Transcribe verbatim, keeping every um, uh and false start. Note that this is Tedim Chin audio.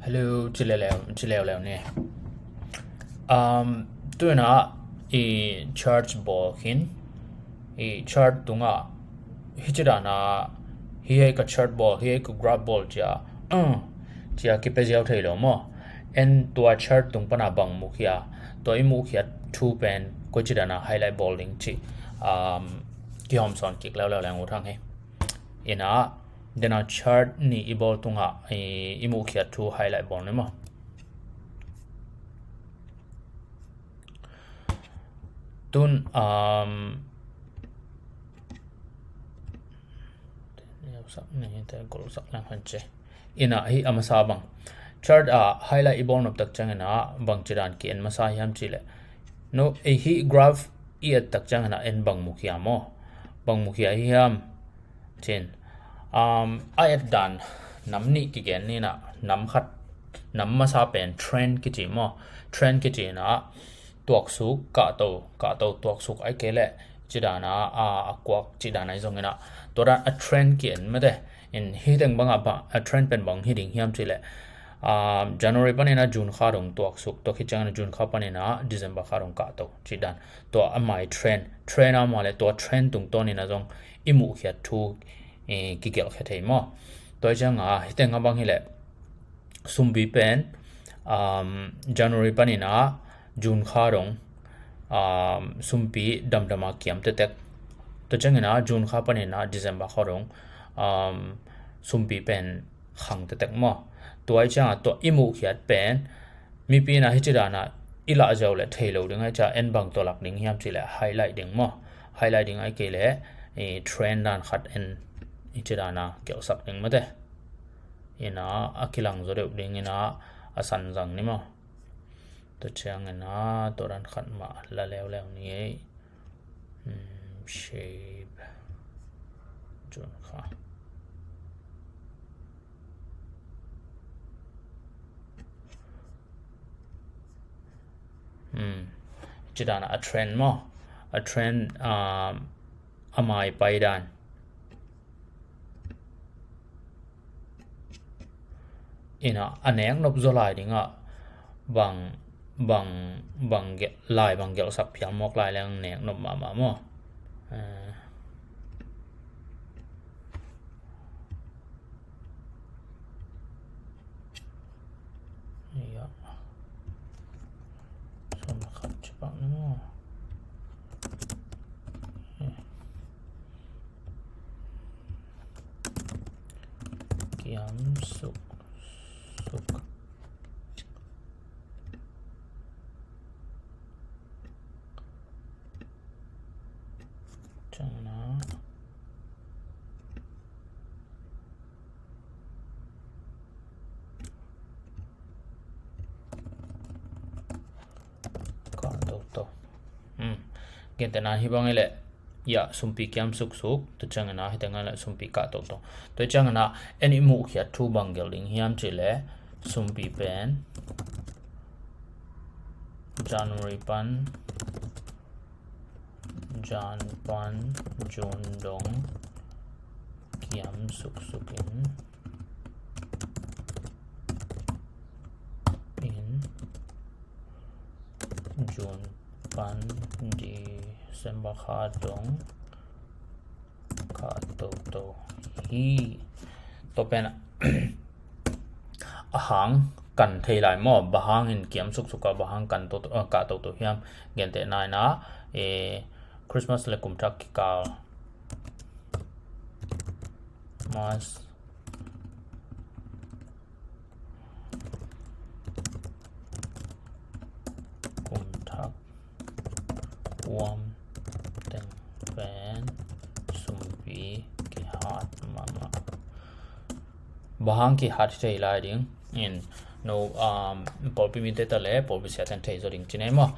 Hello, ci leuleu, ci leuleu ni. Um, tu-in ah i chart bawl khin, i chart tungah hih ci dan a, hih ei ka chart bawl, hih ei ka graph bawl ci a, uh, ci a kipia ziau thei lo maw. En tua chart tung pan a bang mukhia, tua i muhkhiat thu pen koi ci dan a highlight bawl ding ci, um, kihawmsawn kik leuleu leng ut hang hi. In ah, den a chart nih i bawl tungah i, i muhkhiat thu highlight bawl ni maw. Tun, um, sak ni te gol sak lang han ce. In ah hih a masa bang, chart a highlight i bawl nop tak ciangin ah bang ci dan ki-en masa hiam cih leh, no, ei hih graph i et tak ciangin ah en bang mukhia maw. Bang mukhia hiam ci-in, um, a et dan nam nih kigen ni in ah, nam khat, nam masa pen trend kici maw. Trend kici in ah tuaksuk, kahto, kahto, tuaksuk, ahih kei leh ci dan a, a, a kuak ci dan a hi zongin ah, tua dan a trend ki-en mate. In hih teng bang a, a trend pen bang hi ding hiam cih leh, um, January panin ah June kha dong tuaksuk, tua khit ciangin ah June kha panin ah December kha dong kahto ci dan. Tua a mai trend, trend a mah leh tua trend tungtawnin ah zong i muhkhiat thu, eh, kigelhkhia thei maw. Tua hi ciang a, hih teng a bang hi leh, sumpi pen, um, January panin ah June kha dong, um, sumpi damdam a kiam tektek. Tua ciangin ah June kha panin ah December kha dong, um, sumpi pen khang tektek maw. Tua hi ciang a tua i muhkhiat pen mipi in ah hih ci dan a i lah ziau leh thei lo ding ahih ciang en bang tua lak ding hiam cih leh highlight ding maw. Highlight ding ahih kei leh, eh, trend dan khat en hih ci dan a gelhsak ding mate. In ah a kilang zaw deuh dingin ah a san zang ni maw. Tua ciangin ah tua dan khat mah la leuleu ni ei. Hmm, shape. June kha. Hmm. Ci dan a trend maw. A trend, um, a mai pai dan. In ah a nek nop zaw lai ding ah bang, bang, bang ge-, lai bang gelhsak phial mawk lai leng nek nop mahmah maw. Eh. Ya. Sawm le khat ci pak ni maw. Eh. Kiam suk suk. Ciang na. Kah toto. Hmm. Gentehna hih bang hi leh, ya, sumpi kiam suksuk, tua ciangin ah hih teng ah leh sumpi kah toto. Tua ciangin ah en i muhkhiat thu bang gelh ding hiam cih leh, sumpi pen January pan, Jan pan June dong kiam suksuk in, in June pan December kha dong kah toto hi. Tua pen a hang kan thei lai maw, bang hangin kiam suksuk a, bang hang kan to, eh, kah toto hiam. Gentehna in ah, eh, Christmas le kum thak kikal, March, kum thak kuam teng pen sumpi kihat mahmah. Bang hang kihat thei lai ding in, no, um, pawlpi mite ta le pawlpi siate in thei zaw ding ci nei maw.